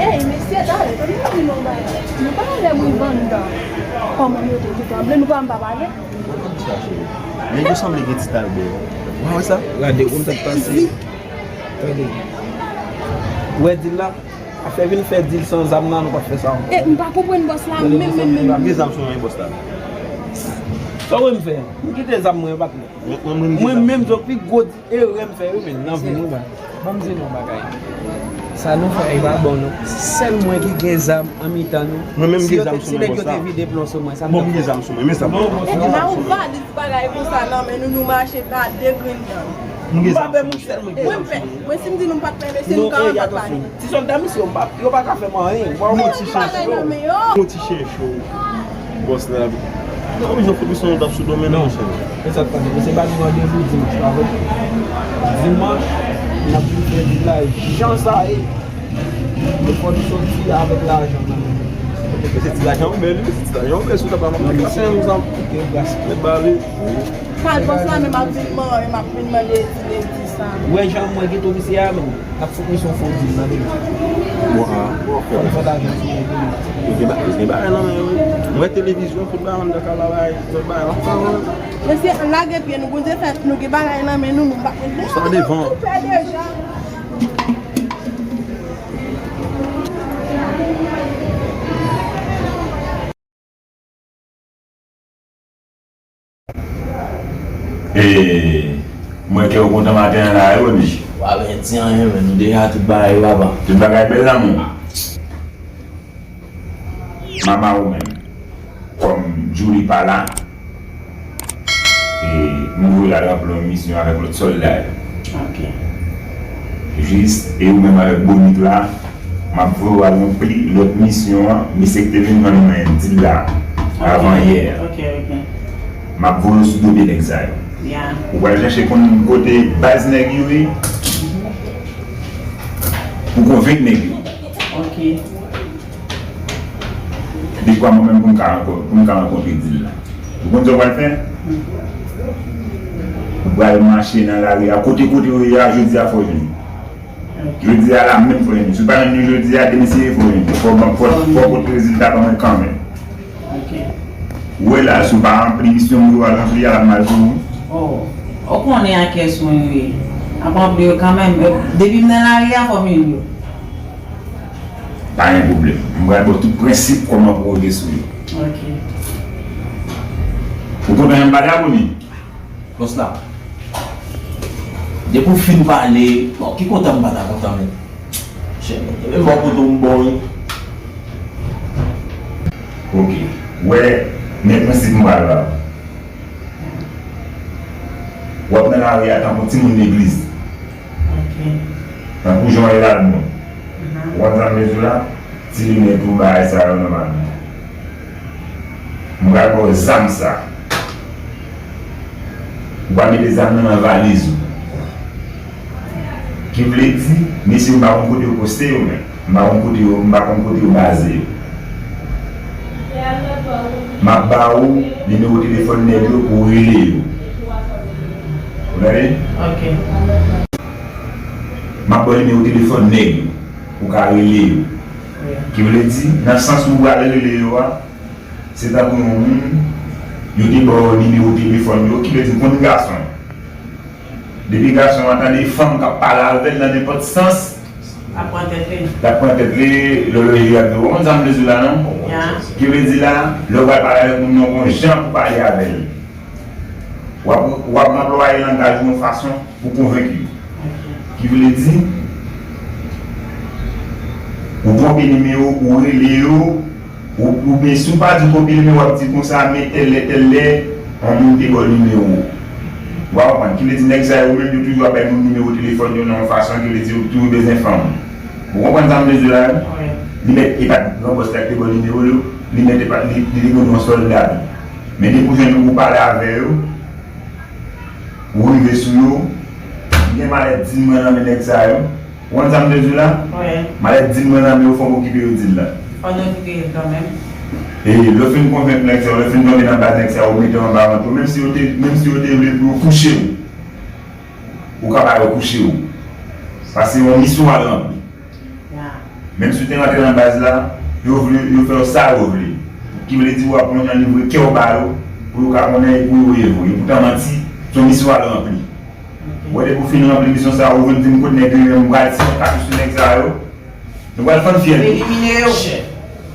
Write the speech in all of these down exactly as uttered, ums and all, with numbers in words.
Ey, mesye, talè, tande m di nou yon bagay. Nou pa wè lè mwen vann dan. Kòman nou te tout anble, nou pa m pa pale. Men yo sanble gen ti talbè. Ou wè sa? Gade, ou konn sa k pase. Tande. Ou wè dil la? Afè vin fè dil san zam nan, nou p ap fè sa ankò. E, m pa konprann bòs la, menm, menm, menm. M gen zam sou mwen, bòs la. Sa w wè m fè? M kite zam mwen, patnè. Mwen, mwen, mwen, mwen menm, se pi gwo erè m fè, wi, men, nan vi m, wi, ba. Ban m di nou yon bagay. Sa nou fè a, e pa bon, non. Sèl mwen ki gen zam an mitan nou. Mwen menm, m gen zam sou mwen, bòs la. Si nèg yo te vide plon sou mwen, sa m t ap fè? Bon, m gen zam sou mwen, men sa m t ap fè? Epi, nan yon valiz bagay konsa nan men nou, nou mache ba de grenn dan. M gen zam sou mwen, sèl mwen gen zam sou mwen. Mwen, si m di nou m pa t renmen, se nou ka anba pale. Ti sòlda misye yo, m pa, yo pa ka fè m anyen. Mwen, yon ti chen cho. Yon ti chen cho. Bòs la. Non, men jan fout misye t ap sou do men non, monchè. E sa k pase? Misye ba nou randevou dimanch, pa vre? Dimanch, n ap vin fè vin la jan sa ye. E fò nou soti avèk lajan nan men nou. Se ti lajan oubyen li, se ti lajan oubyen si w ta ba m, m ta fè yon zam. Ok, gras. Mèt bale. Kal bòs la menm ap vin man, e m ap vin mande ti, ti sa. Ou wè jan mwen gen tou misye a menm, ap fout misye yon fo dil nan men. Bon, a, bon, fè. Fò l fè lajan sou mwen tou. Yo gen ba-, yo gen bagay nan men yo, wi. Mwen televizyon, tout bagay anndan kal la, bagay, tout bagay la. Mesye, lage pye nou, Bondye fè nou gen bagay nan men nou, nou pa konn. Sa devan. Tou pè deja. E, mwen kè w kontan maten an la, wi, men. W ap ret di anyen, men nou deja tout bagay yo, papa. Tout bagay bèl, lanmou. Mama ou menm, kòm Djouly pa la, e, nou voye l al ranpli yon misyon avèk lòt sòlda yo. Ok. Jis, e ou menm avèk Bonik la, m ap voye w al ranpli lòt misyon an, misye ki te vin vann mwen dil la, ok, avan yè a. Ok, ok. M ap voye w sou do pye nèg sa yo. Ya. Ou pral chèche konn kote baz nèg yo ye, pou konvenk nèg yo. Ok. Dekwa mwen menm pou m ka rankon-, pou m ka rankontre dil la. Ou konn sa w pral fè? Hmm. Ou pral mache nan lari a, kote, kote yo ye a, jodi a fò w jwenn yo. Ok. Jodi a la menm fò w jwenn yo. Si w pa jwenn yo jodi a, demen si Dye vle fò w jwenn yo. Fò w ban, fò, fò w pote rezilta ban mwen kanmenm. Ok. Ou wè la, si w pa ranpli misyon m yo al ranpli a, l ap mal pou ou. Oh, ou konnen a kiyès mwen ye. Ap ranpli yo kanmenm. Depi m nan lari a, fò m jwenn yo. Pa gen pwoblèm. M pral ba w tout prensip kòman pou w wote sou yo. Ok. Ou konprann jan m pale a, Boni? Bòs la. Depi w fin pale, bon, ki kontan m pa ta kontan, men. Chè, e menm bò kote w m ba w yo. Ok. Wè, men prensip m pral ba w. W ap nan lari a tankou timoun legliz. Ok. Tankou jan w ye la, bon. Mhm. Ou konn sa m vle di w la? Ti linèt ou, bagay sa yo nòmal. M pral ba w zam sa. Ou pral mete zam nan nan valiz ou. Ki vle di, mesye yo, m pa konn kote yo poste yo menm. M pa konn kote yo, m pa konn kote yo baze yo. M ap ba ou nimewo telefòn nèg yo pou w rele yo. Ou tande? Ok. M ap ba w nimewo telefòn nèg yo pou w ka rele yo. Wi. Ki vle di, nan sans ou pral rele yo a, se tankou yon moun, yo te ba w nimewo telefòn yo, ki vle di, konn gason. Depi gason an tande fanm k ap pale avè l nan nenpòt sans, l ap pran tèt li. L ap pran tèt li, lòlòji ap di, ou konn sa m vle di w la, non? Ya. Ki vle di la, lè w pral pale avèk moun nan, gon jan pou pale avè l. W ap, w ap anplwaye langaj ou yon fason pou konvenk yo. Ki vle di, ou twonpe nimewo, ou rele yo, ou, oubyen si w pa di w twonpe nimewo, w ap di konsa, men tèl lè, tèl lè, yon moun te ba w nimewo. Ou pa konprann? Ki vle di, nèg sa yo menm, yo toujou ap bay moun nimewo telefòn yo nan yon fason, ki vle di, yo toujou bezwen fanm. Ou konprann sa m vle di la, wi? Li mèt, e pa t gran bòs la ki te ba w nimewo yo, li mèt, e pa, li, li te konn yon sòlda tou. Men depi w jwenn yo, ou pale avè yo, ou rive sou yo, m gen malèt di mil nan men nèg sa yo. Ou konn sa m vle di w la? Wi. Malèt di mil nan men yo, fò m okipe yo di l la. Fò n okipe yo kanmenm. E lè w fin konvenk nèg sa yo, lè w fin tonbe nan baz nèg sa yo, ou mete yo anba vant ou, menm si yo te, menm si yo te vle pou yo kouche w, ou ka ba yo kouche w. Paske se yon misyon w al ranpli. Menm si w te rantre nan baz la, yo vle, yo fè w sa yo vle. Ki vle di w ap yon jan livre kè w ba yo, pou yo ka konnen e pou yo ye vre. E poutan manti, se yon misyon w al ranpli. Ou wè depi w fin ranpli misyon sa, ou vin di m kot nèg yo ye, m pral tire katouch sou nèg sa yo. Nou pral fann fyèl. Elimine yo.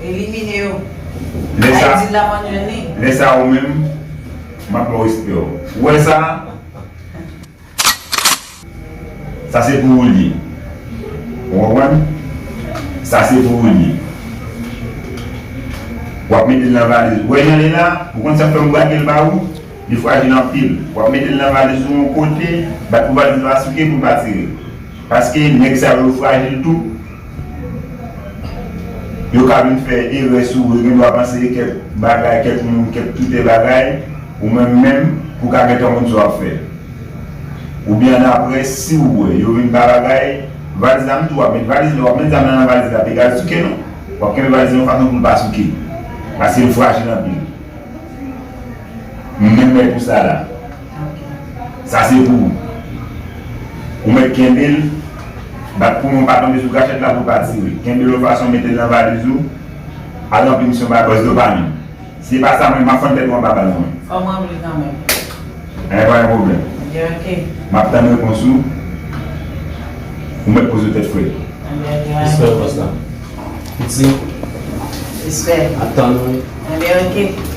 Elimine yo. Lè sa, Ayiti la pa jwenn li. Lè sa ou menm, m ap ba w respè w. Ou wè sa? Sa se pou ou l ye. Ou konprann? Sa se pou ou l ye. W ap mete l nan valiz. Ou wè jan l ye la, ou konn sa k fè m brake l ba ou? Li frajil anpil. W ap mete l nan valiz ou yon kote, bat pou valiz la souke pou l pa tire. Paske nèg sa yo frajil tou. Yo ka vin fè erè sou ou, yo gen dwa panse kèk bagay, kèk moun, kèk toute bagay, ou menm menm, pou w ka gentan konn sa w ap fè. Oubyen annapre, si w wè yo vin pa bagay, valiz la, m tou w ap met valiz la, w ap met zam nan nan valiz la, pa egal souke non. W ap kenbe valiz la yon fason pou l pa souke. Paske l frajil anpil. M menm mèt pou sa la. Sa se pou ou. Ou mèt kenbe l, bat pou men w pa tonbe sou kachèt la pou l pa tire. Kenbe l yon fason, mete l nan valiz ou, al ranpli misyon bay bòs Dopamin. Si se pa sa, mwen, m ap fann tèt ou anba bal mwen. Fò m ranpli kanmenm. Anyen, pa gen pwoblèm. Ebyen, oke. M ap tann repons ou. Ou mèt poze w tèt frèt. Ebyen, oke, pa gen pwoblèm. Respè, bòs la. Piti. Respè. Ap tann ou. Ebyen, oke.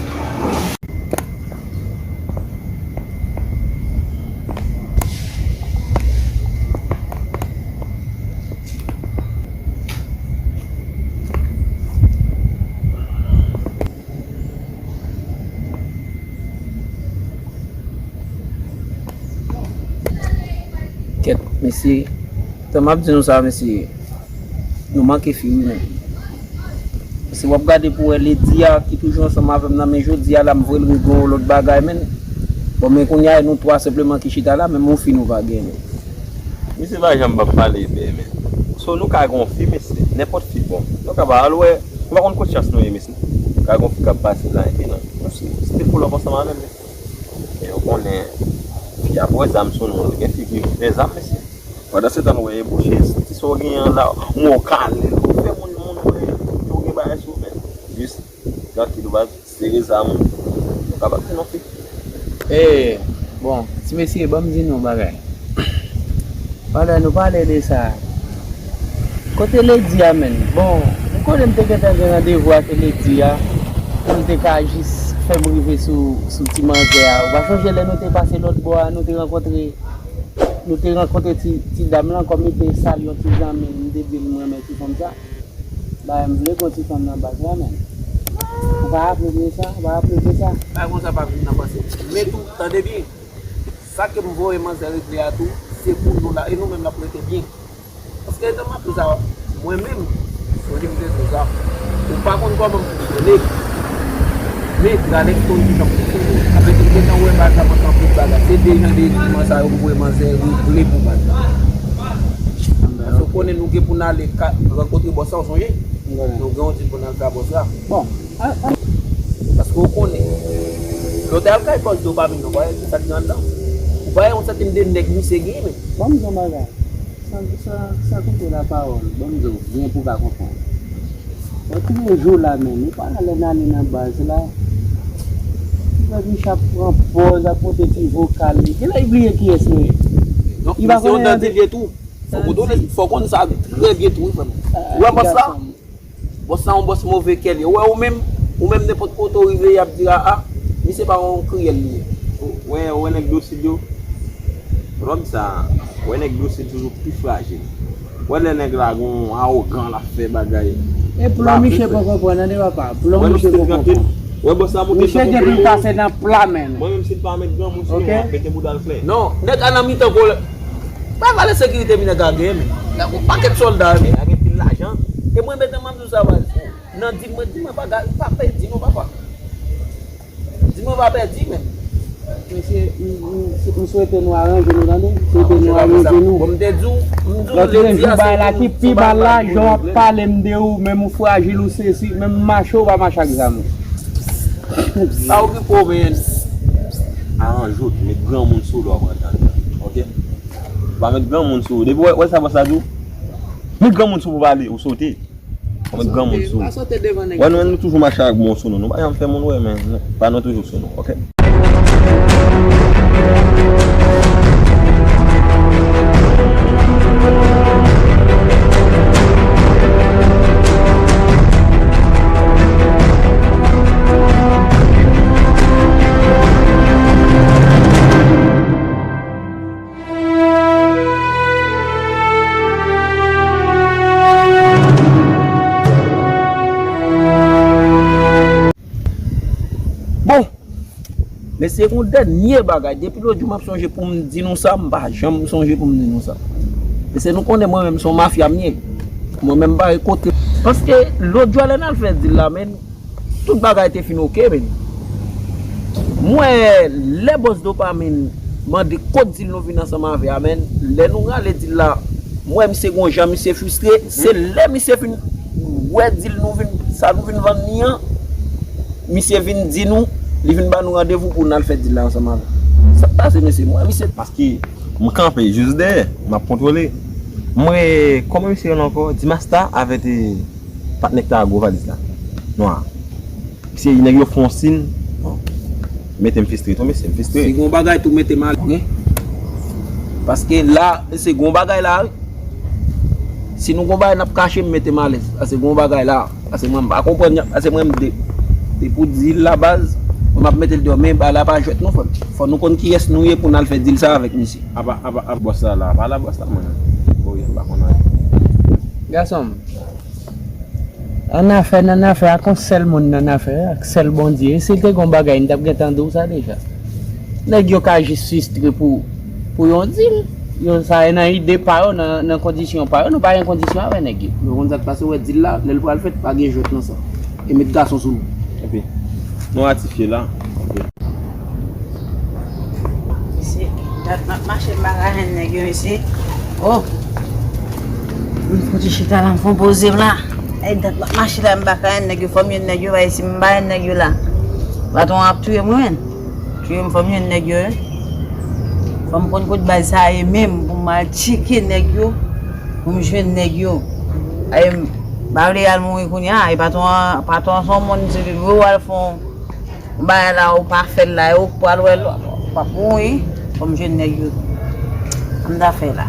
Kèt, mesye. Tan m ap di nou sa, mesye. Nou manke fi, wi, men. Paske w ap gade pou wè Lady a, ki toujou ansanm avè m nan, men jodi a la, m voye l regle yon lòt bagay, men. Bon, men kounye a, e nou twa senpleman ki chita la, menm yon fi nou pa gen, men. Mesye pa janm p ap pale byen, men. So, nou ka gen yon fi, mesye. Nenpòt fi bon. Nou ka pa al wè. Nou pa konn kot chans nou ye, mesye. Nou ka gen yon fi k ap pase la, epi non. Nou se, se te pou lòp ansanm avè m, mesye. Men yo konnen fi ap wè zam sou nou, gen fi ki fè zam, mesye. Pandan se tan, nou wè e bouche, ti sa w genyen an la, mwen w kale l, ou fè moun, moun wè, ou gen bagay sou ou, men. Jis, trankil, ou pa sere zam ou, nou kapab fè non fi. Ee, bon, ti mesye, ban m di nou yon bagay. Pandan nou pale de sa, kote Lady a, menn? Bon, m konnen m te gentan gen randevou ak Lady a, pou l te ka jis fè m rive sou, sou ti manzè a. Ou pa chonje lè nou te pase lòt bò a, nou te rankontre, nou te rankontre ti, ti dam lan, kòm li te salye yon ti zanmi l, m te di l m renmen ti fanm sa. Bagay m vle gon ti fanm nan baz la, menn. Ou pa raple de sa? Ou pa raple de sa? Bagay konsa pa vin nan panse m. Men tou, tande byen. Sa ke m voye manzè regle a tou, se pou nou la, e nou menm n ap rete byen. Paske lè m ap di sa, mwen menm, sonje m te di w sa, ou pa konn kòman m fonksyone. Men, Galex konn kijan m fonksyone. Apre m gentan wè baz la, m ap anpil bagay. Se de jan de estriman sa yo m voye manzè regle pou baz la. Paske w konnen nou gen pou n ale ka, rankontre bòs la, w sonje? Nou gen yon dil pou n al ka bòs la. Bon, a, a. Paske w konnen, lè w te al kay bòs Dopamin nan, w pa wè sa ki anndan. Ou pa wè yon sèten de nèg misye genyen, men. Ban m di w yon bagay. San, san, san koupe lapawòl, ban m di w byen pou w ka konprann. Mwen tou le jou la menm, ou pa wè lè n ale nan baz la, Frè Mich ap pran pòz, ap monte ti vokal li. Genlè li bliye kiyès nou ye. Non, men se yon dan di l ye tou. Fòk ou tou, fòk ou konn sa trè byen tou, wi, frè m. Ou wè bòs la? Bòs la yon bòs move kè li ye. Ou wè ou menm, ou menm nenpòt kote w rive, y ap di a, a, misye pa yon kriyèl li ye. Ou, Wè, wè nèg do sid yo. Lòm sa, wè nèg do sid toujou pi frajil. Wè lè nèg la gon awogan l ap fè bagay. E plan misye poko pran tande papa. Plan misye poko pran. Wè bòs la monte. Misye depi l pase nan pla men. Mwen menm si l pa met granmoun sou nou, m ap mete bouda l klè. Non, nèg a nan mitan kolè. Pa valè sekirite minèg a gen men. Nèg gon pakèt sòlda men. Nèg a gen pil lajan. E mwen menm m ap di w sa baz. Nan di mwen, di mwen pa pèdi non papa. Di mwen pa pèdi men. Mesye, m swete nou aranje nou tande. M swete nou aranje nou. Bon, m te di w, m di w lè di a se pou bay la ki pi mal la, jan w ap pale m de ou, menm ou frajil ou sesi, menm mache ou pa mache ak zam ou. Pa okipe w men. Aranje w, met granmoun sou ou lè w ap rantre anndan. Oke? Pa met granmoun sou ou. Depi w wè sa bòs la di w, met granmoun sou ou pou pale, ou sote. Ou met granmoun sou ou. Wè nou menm nou toujou mache ak bon sou nou. Nou pa janm fè moun wè men nou, pa nou toujou sou nou, oke? Bon, mesye, gon dènye bagay. Depi lòt jou m ap sonje pou m di nou sa, m pa janm sonje pou m di nou sa. Mesye, nou konnen mwen menm se yon mafya m ye. Mwen menm m pa gen kote. Paske lòt jou a lè n al fè dil la, men tout bagay te fin oke, men. M wè lè bòs Dopamin mande kot dil nou vin ansanm avè a, men lè nou rale dil la, m wè misye gon jan misye fristre, se lè misye fin wè dil nou vin, sa nou vin vann li an, misye vin di nou, li vin ba nou randevou pou n al fè dil la ansanm avè l. Sa k pase, mesye? M wè misye. Paske m kanpe jis dèyè, m ap kontwole. M wè, kòman misye rele ankò? Dimasta avè te patnè k ta gwo valiz la. Nwa. Misye, nèg yo fè yon sin. Bon. Mete m fistre tou, mesye, m fistre. Si gon bagay tou mete m alèz, wi. Paske la, mesye, gon bagay la, wi. Si nou gon bagay n ap kache, m mete m alèz. Paske gon bagay la. Paske mwen, m pa konprann, paske mwen, m de, depi w di l la baz, mwen, m ap mete l deyò, men bagay la pa jwèt non, frè m. Fò nou konn kiyès nou ye pou n al fè dil sa avèk misye. Apa, apa, apa bòs la la, apa la bòs la, mwen. Bon, m pa konn anyen. Gason m. Annafè, annafè, ak yon sèl moun annafè, ak sèl Bondye. E si l te gon bagay, m t ap gentan di w sa deja. Nèg yo ka jis fristre pou, pou yon dil. Yo, sa e nan ide pa yo, nan, nan kondisyon pa yo. Nou pa gen kondisyon avè nèg yo. Yo konn sa k pase, w wè dil la, lè l pral fèt, pa gen jwèt nan sa. E met gason sou nou. Epi, nou ratifye la. Mesye, dat m ap mache, m pa ka jwenn nèg yo, mesye. Oh! M fouti chita la, m fon poze m la. Ay, dat m ap mache la, m pa ka jwenn nèg yo. Fò m jwenn nèg yo, bay si m pa jwenn nèg yo la. Patwon an ap touye m, wi, menn. Touye m, fò m jwenn nèg yo, wi. Fò m konn kot baz sa ye menm, pou m al tcheke nèg yo, pou m jwenn nèg yo. Ay, m pa vle al mouri kounye a. E patwon an, patwon an se yon moun, se li, wi, w al fon. Bagay la ou pa fè l la, ou pral wè l, w ap mouri. Fò m jwenn nèg yo. Sa m ta fè la?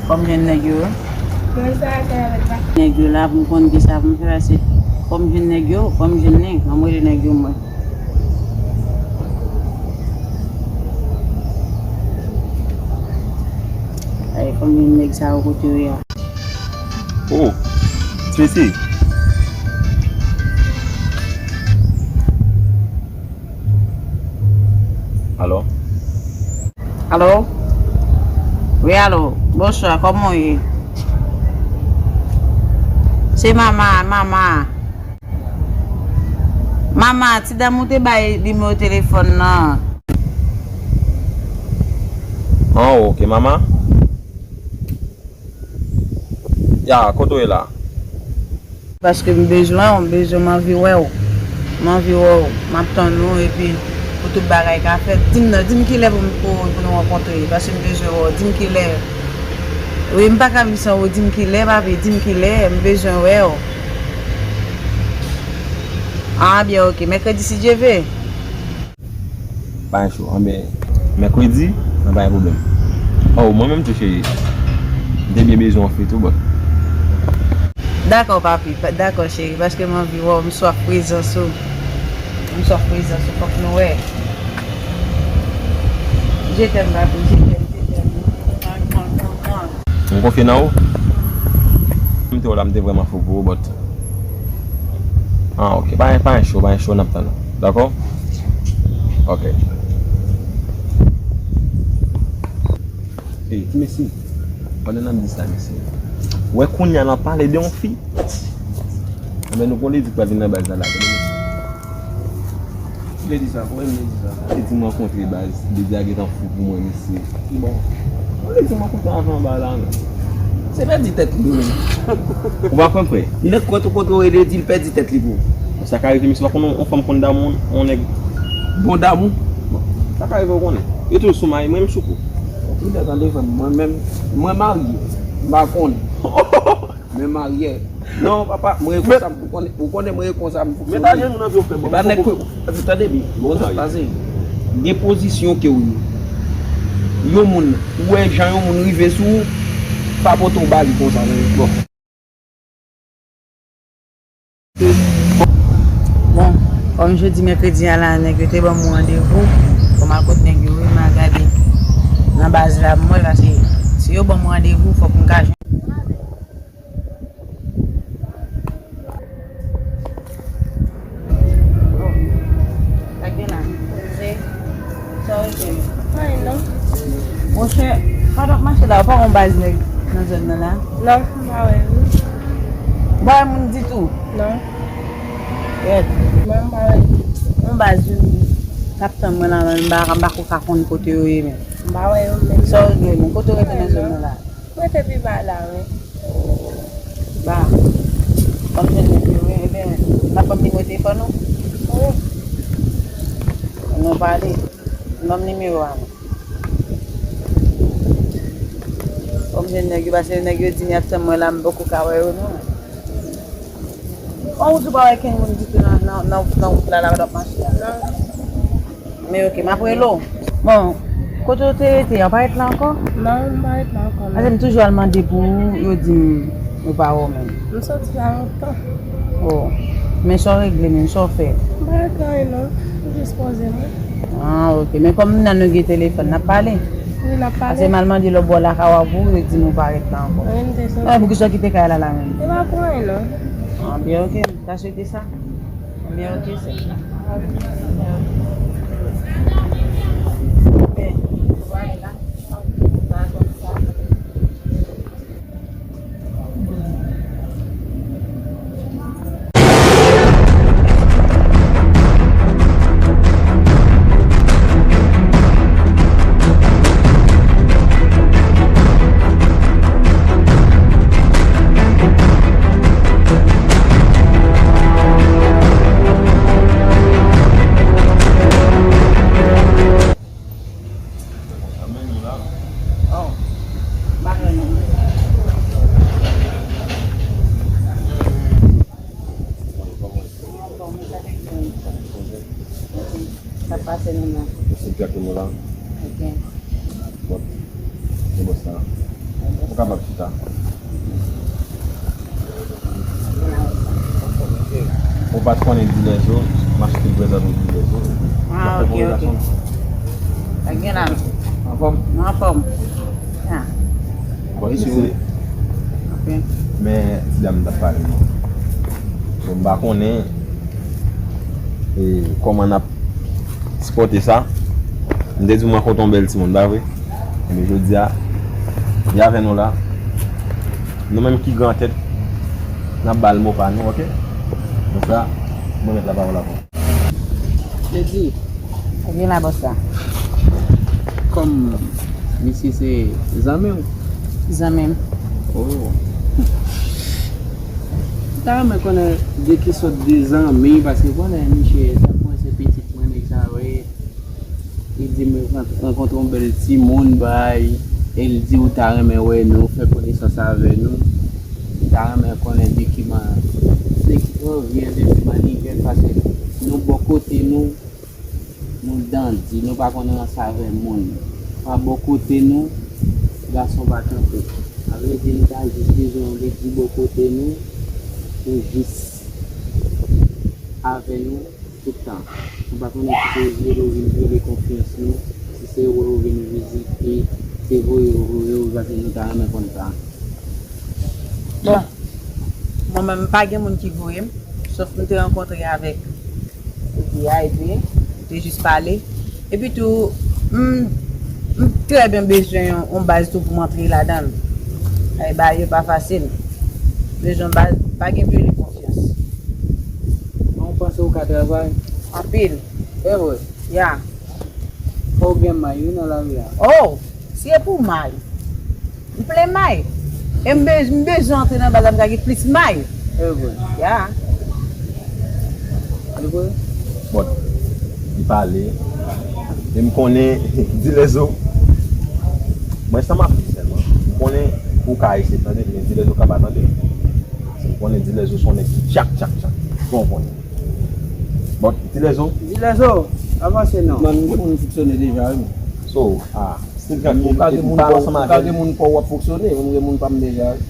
Fò m jwenn nèg yo. Nèg yo la pou m konn kisa pou m fè, se fò m jwenn nèg yo, fò m jwenn nèg, ann m rele nèg yo mwen. Ay, fò m jwenn nèg sa yo kote yo ye a. Oh, ti mesye. Alo? Alo? Wi, alo. Bonswa, kòman w ye? Se Mama, Mama. Mama, ti dam ou te bay nimewo telefòn nan. Oh, ok, Mama. Ya, kote w ye la? Paske m bezwen w, m bezwen, m anvi wè w. M anvi wè w. M ap tann ou, epi pou tout bagay ka fèt. Di m non, di m kilè pou m, pou, pou nou rankontre, paske m bezwen wè w. Di m kilè. Wi, m pa ka viv san ou. Di m kilè, papi, di m kilè, m bezwen wè w. Ah, byen, ok. Mèkredi, si Dye ve. Pa gen cho. Anben, mèkredi, nan pa gen pwoblèm. Oh, mwen menm tou, cheri. M te byen bezwen w fè tou, bò. Dakò, papi. Pa, dakò, cheri, paske m anvi wè w, m swaf prezans ou. M sòf prezans ou, fòk nou wè. Je t'aime, papi, je t'aime, je t'aime. M konfye nan ou. M te wè la, m te vrèman fou pou ou, but. Ah, ok. Pa, pa gen cho, pa gen cho, n ap tann ou. Dakò? Ok. Ey, ti mesye, pandan n ap di sa, mesye, wè kounye a n ap pale de yon fi. Enben, nou konn li di pral vin nan baz la, la, tande, mesye. Ki lè di sa? Kòman m di sa? Li di m rankontre baz, li di a gentan fou pou mwen, mesye. Bon. Li di m rankontre avan anba la, non. Se pèdi tèt li, menm. Ou pa konn, frè? Nèg kote ou kote ou rele, di l pèdi tèt li pou ou. Sa ka rive, mesye, pa konn yon fanm konn damou, yon nèg bon damou. Bon, sa ka rive, ou konnen. Yo toujou sou may, mwen, m sou kou. Ou tande, frè m, mwen menm, mwen marye. M pa konnen. Men marye. Non, papa, mwen rekonn sa m, ou konnen, ou konnen mwen rekonn sa m fonksyone. Metaje nou nan vye frè m. E pa nèg ke, tande byen, bon, sa pase. Gen pozisyon ke w ye. Yon moun, ou wè jan yon moun rive sou ou, pa pote w ba li konsa, non. Bon. Bon, kòm jodi mèkredi a la, nèg yo te ban m yon randevou pou m al kot nèg yo, wi, m al gade nan baz la, m wè, paske si yo ban m randevou, fòk m ka jwenn. Sa gen la? Sa w gen? Anyen non. Monchè, pandan w ap mache la, ou pa wè yon baz nèg nan zòn nan la? Non, m pa wè l. Ou pa wè moun ditou? Non. Rèd. Non, m pa wè l. Yon baz youn k ap tann mwen la, men m pa, m pa ko ka konn kote yo ye menm. M pa wè yo menm. Sa w gen menm? Kote w rete nan zòn nan la? Mwen te pi ba la, wi. Ba. Kòm se nou, wi, ebyen, n ap ban m nimewo telefòn ou? Wi. Nou pale. Ban m nimewo a non. Kòm se nèg yo, paske nèg yo di m y ap tann mwen la, m poko ka wè yo non. An, ou di w pa wè kenn moun ditou nan, nan, nan, nan wout la, la w ap mache a? Non. Men ok, m ap rele w. Bon, kote w te rete a, w pa ret la ankò? Non, m pa ret la ankò, non. Paske m toujou al mande pou ou, yo di m yo pa wè w menm. M soti la lontan. Oh. Men sa w regle menm, sa w fè? M pa regle anyen non. M jis poze m wi. Ah, ok. Men kòm nan nou gen telefòn, n ap pale? Wi, n ap pale. Paske m al mande lòt bò lakay w pou ou, yo di m ou pa ret la ankò. Wi, m te soti. Ah, poukisa w kite kay la la menm? E pa pou anyen non. Ah, byen, ok. M ta swete sa. Byen, ok, sè. Sa pase nou la. Se Jack nou la. Ok. Bon. Se bon sa. Ou kapab chita. Ou pa t konnen dilè zo, m achte prezant ou dilè zo. Ah, ok, ok. Sa gen la. Anfòm? Anfòm. Ah. Bon, mesye. Ok. Men, ti dam t ap pale non. Bon, m pa konnen, e, kòman n ap sipòte sa. M te di w m rankontre yon bèl timoun, pa vre? Ebyen, jodi a, li avè nou la. Nou menm ki gran tèt, n ap ba l mo pa nou, ok? Konsa, mwen met lapawòl avè w. Lady. Ebyen la, bòs la. Kòm misye se zanmi w? Zanmi m. Oh. M ta renmen konnen de ki sòt de zanmi, paske konnen misye sa kòmanse pitit mwen, nèg sa, wi. Li di m rankontre yon bèl timoun, bay, e l di ou ta renmen wè nou, fè konesans avè nou. Li ta renmen konnen de ki man, de ki pwovyen, de ki mannigèt, paske nou bò kote nou, nou dandi, nou pa konn ranse avè moun. Pa bò kote nou, gason pa kanpe. Sa vle di nou ta jis bezwen yon lady bò kote nou, pou jis avè nou. Tout tan. Nou pa konnen si se vye yo vin vyole konfyans nou, si se yo yo vin vizite, se voye yo voye yo, paske nou ta renmen konn sa. Bon, mwen menm, pa gen moun ki voye m, sòf m te rankontre avèk fi a, epi m te jis pale. Epi tou, m, m trè byen bezwen yon, yon baz tou pou m antre ladan l. Ay, bagay yo pa fasil. Bezwen baz, pa gen vyole konfyans. Mwen panse ou ka travay. Anpil. E vre? Ya. Ou gen may, wi, nan lari a. Oh! Si e pou may, m plen may. E m bez-, m bezwen antre nan baz la, m ka gen plis may. E vre. Ya. E vre. Bon, li pale. E m konnen, di lèzo. Mwen, sa m ap di sèlman. M konnen ou ka eseye tande, men di lèzo ka pa tande. M konnen di lèzo se yon nèg ki tchak, tchak, tchak. Bon, konnen. Bon, ti lèzo. Ti lèzo, avanse non. Mwen, m gen moun m fonksyone deja, wi. So, ah, si l ka, ou ka gen moun pa w, ou ka gen moun pa w w ap fonksyone, mwen, m gen moun pa m deja, wi.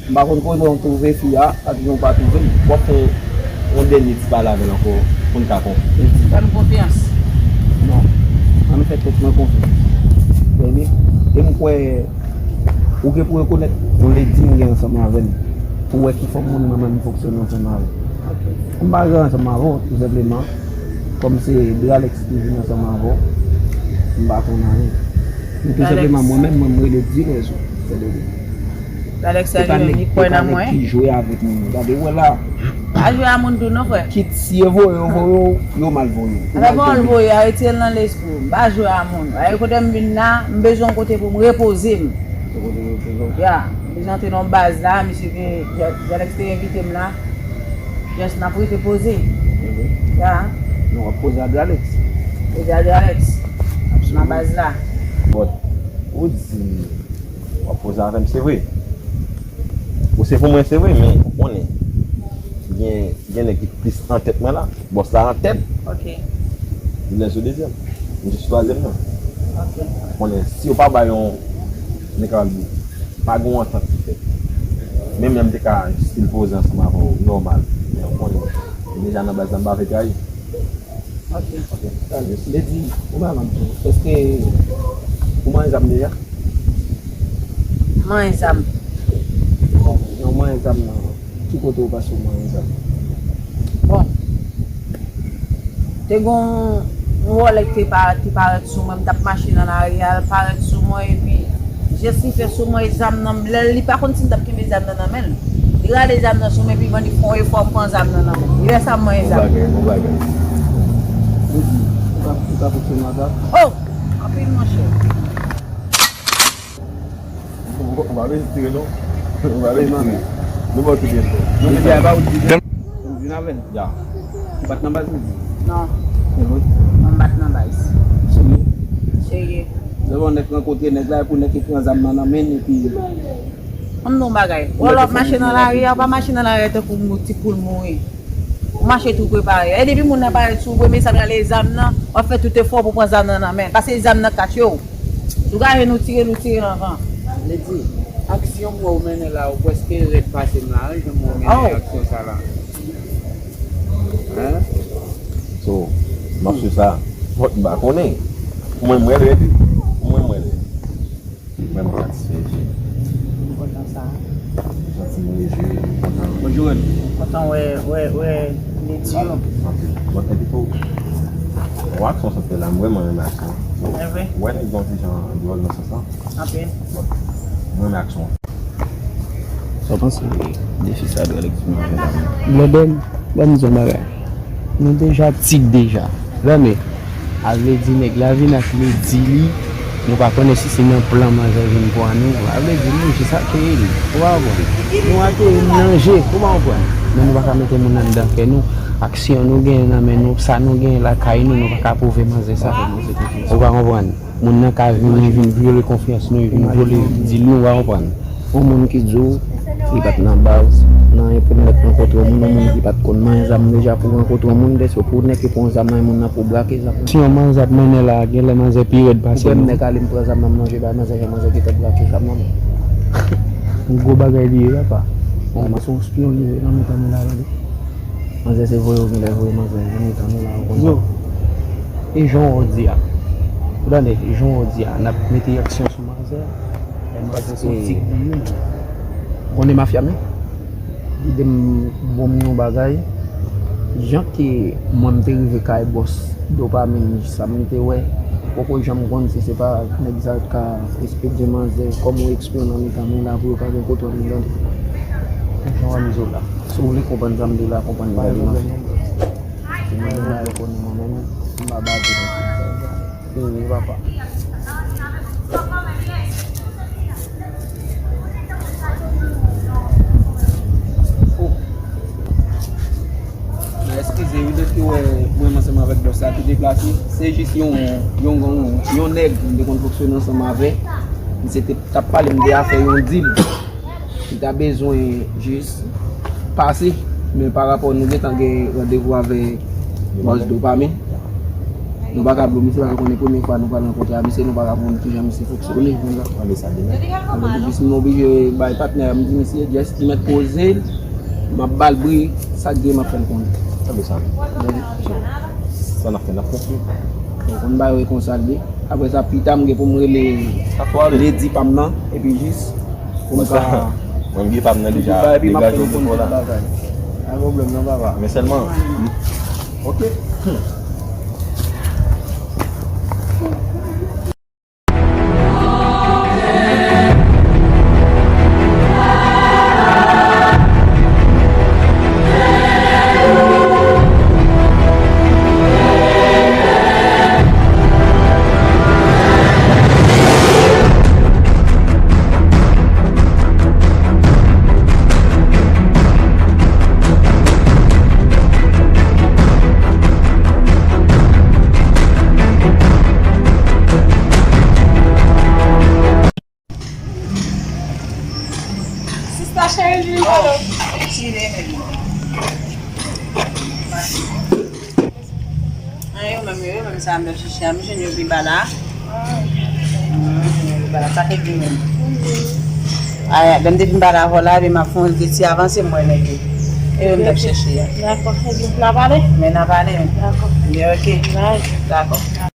M pa konn kote w twouve fi a, ak jan w pa twouve l. W ap fè yon dènye ti pale avè l ankò, pou n ka konprann. Fè m konfyans. Non. Ann fè tèt mwen konfyans. Tande? E m kwè, ou gen pou rekonèt yon ledi m gen ansanm avè l. Pou wè ki fòm moun mwen menm m fonksyone ansanm avè l. M pa gen ansanm avè w, tou senpleman. Kòm se Dralex ki vin ansanm avè w, m pa konn anyen. Men tou senpleman, mwen menm, mwen, m rele Dilèzo. Tande? Dralex, se pa nèg, li kwè nan mwen. Ki jwe avèk moun. Gade, wè la. Pa jwe a moun tou non, frè. Kit si yo voye yo, voye yo, yo mal voye yo. Yo mal voye yo. Voye a, retire l nan lespri w. M pa jwe a moun. Ay, kote m vin la, m bezwen yon kote pou m repoze m. Se kote yo te fè. Ya, m bezwen antre nan baz la, misye gen, Alex te envite m la. Just n ap rete poze. Mhm. Ya. Nou ap poze a Alex. Poze a Alex. Absolument. Nan baz la. But, ou di, w ap poze avè m, se vre. Ou se pou mwen, se vre, men ou konnen, gen, gen nèg ki plis an tèt mwen la. Bòs la an tèt. Ok. Dilèzo dezyèm. M jis twazyèm nan. Ok. Konnen, si yo pa bay yon, m te kapab di, pa gen yon antant ki fèt. Men, men m te ka still poze ansanm avè w, nòmal. Men w konnen, deja nan baz la, m pa vle trayi. Ok. Ok. Lady, ou pa manke. Èske ou manyen zam deja? Manyen zam. Bon, nan manyen zam nan, ki kote ou pase ou manyen zam? Bon. Te gon yon wòlè ki te pa-, te parèt sou mwen, m t ap mache nan lari a, l parèt sou mwen, epi jès li fè sou mwen, e zam nan, lè li pa konn si m t ap kenbe zam nan nan men l. Li rale zam nan sou mwen, epi bandi fè yon efò pran zam nan nan men l. E lè sa m manyen zam. Bon bagay, bon bagay. Ou di, ou ka, ou ka fonksyone avè l? Oh! Anpil, monchè. Ou pa bezwen tire non. Ou pa bezwen tire. Nou ba w tout enfo. Nou te di a ba ou di. Ou vin avè l? Ya. Ou pa t nan baz ou di? Non. E vre? Non, m pa t nan baz. Serye? Serye. Lè w nèk rankontre nèg la, epi nèg ki pran zam nan nan men l, epi. Ann di w yon bagay. Ou lè w ap mache nan lari a, ou pa mache nan lari a tankou yon ti poul mouri. Ou mache tou prepare. E depi moun nan parèt sou ou, premye sa l rale zam nan, w ap fè tout efò pou pran zam nan nan men l. Pase zam nan katye w. Si w gaye nou tire, nou tire anvan. Lady, aksyon m wè w mennen la, ou prèske rèd pase m la, wi, jan m wè w mennen aksyon sa la. Hein? So, m ap swiv sa. Bon, m pa konnen. Mwen, m rèd, rèd, wi. Mwen, m rèd. Mwen, m satisfè, wi. M kontan sa. M santi m leve, m kontan. Bonjou, Rèd. M kontan wè, wè, wè Lady yo. Anpil. Bon, epi tou, wè aksyon sa fè la, m vrèman renmen aksyon. E vre? Wè nèg yon ti jan dwòl nan sans lan. Anpil. Bon, mwen renmen aksyon an. Sa w panse de fi sa Dralex vin avè la menm? Blondèn, ban m di w yon bagay. Nou deja tik deja. Lanmè. A vle di nèg la vin ak ledi li, nou pa konnen si se nan plan manzè vin pran nou. A vle di nou jis akeyi li. Ou pa konprann? Nou akeyi l nan je, ou pa konprann? Men nou pa ka mete moun anndan kè nou. Aksyon nou genyen nan men nou, sa nou genyen lakay nou, nou pa ka pwouve manzè sa. Ou pa konprann? Moun nan ka vini, vin vyole konfyans nou, vin vyole dil nou, w a konprann. Yon moun ki di w, li pa t nan baz, nan yon pou nèk rankontre yon moun, yon moun ki pa t konn manyen zam deja pou rankontre yon moun, dèske pou nèk pran zam nan men moun nan pou brake zam nan. Si yon manzè ap mennen la, genlè manzè pi rèd pase nou. Ou kwè m nèk ale m pran zam nan m manje bay manzè, jan manzè gentan brake zam nan men. Yon gwo bagay li ye, papa. Bon, se yon spyon li ye nan mitan nou la, tande. Manzè se voye, ou genlè voye manzè, ou konn mitan nou la, ou konn sa. Yo, e jan w di a. Ou tande, e jan w di a, n ap mete aksyon sou manzè. Lè manzè soti pou li. Ou konnen mafya m ye? Li di m bon m yon bagay. Jan ke mwen m te rive kay bòs Dopamin, sa m te wè, m poko janm konn si se pa nèg sa k ka espedye manzè kòm yon eksprè nan mitan nou la pou yo ka gen kontwòl nou, tande. Jan w di yo la. Si w vle konprann sa m di w la, konprann bagay yo nan fè. Si mwen menm, mwen konnen mwen menm, m pa baze nan fè. Vini, papa. Oh. Mwen eskize wi, depi wè mwen ansanm avèk bòs la te deplase. Se jis yon, yon, yon, yon nèg m te konn fonksyone ansanm avè. Misye te t ap pale m de afè yon dil. Li ta bezwen jis pase, men pa rapò nou gentan gen randevou avè bòs Dopamin. Nou pa ka blo misye, paske konnen premye fwa nou pral rankontre a misye, nou pa ka konn kijan misye fonksyone. Konn sa. Jis nou oblije bay patnè a, m di misye, just li mèt poze l, m ap ba l bri, sa k gen m ap fè l konnen. Sa n ap fè, n ap konfye. Donk, konn bagay yo konsa l ye. Apre sa, pita, m gen pou m rele ledi pa m nan, epi jis pou m ka. Mwen, m gen pa m nan deja, degaje w depo la. Pa gen pwoblèm non, papa. Men sèlman, m- Ok. Sista cheri, vin pale. An, yo menm, yo menm, sa m t ap chèche a, m jwenn yo pi ba la. M jwenn yo pi ba la, sa k di menm. Ay, lè m te fin pale avè w la, epi m ap fè yon de ti avanse, m wè nèg yo. E yo m t ap chèche a. Dakò, ebyen, n a pale? Men n a pale, men. Dakò. Ebyen, ok. Bye. Dakò.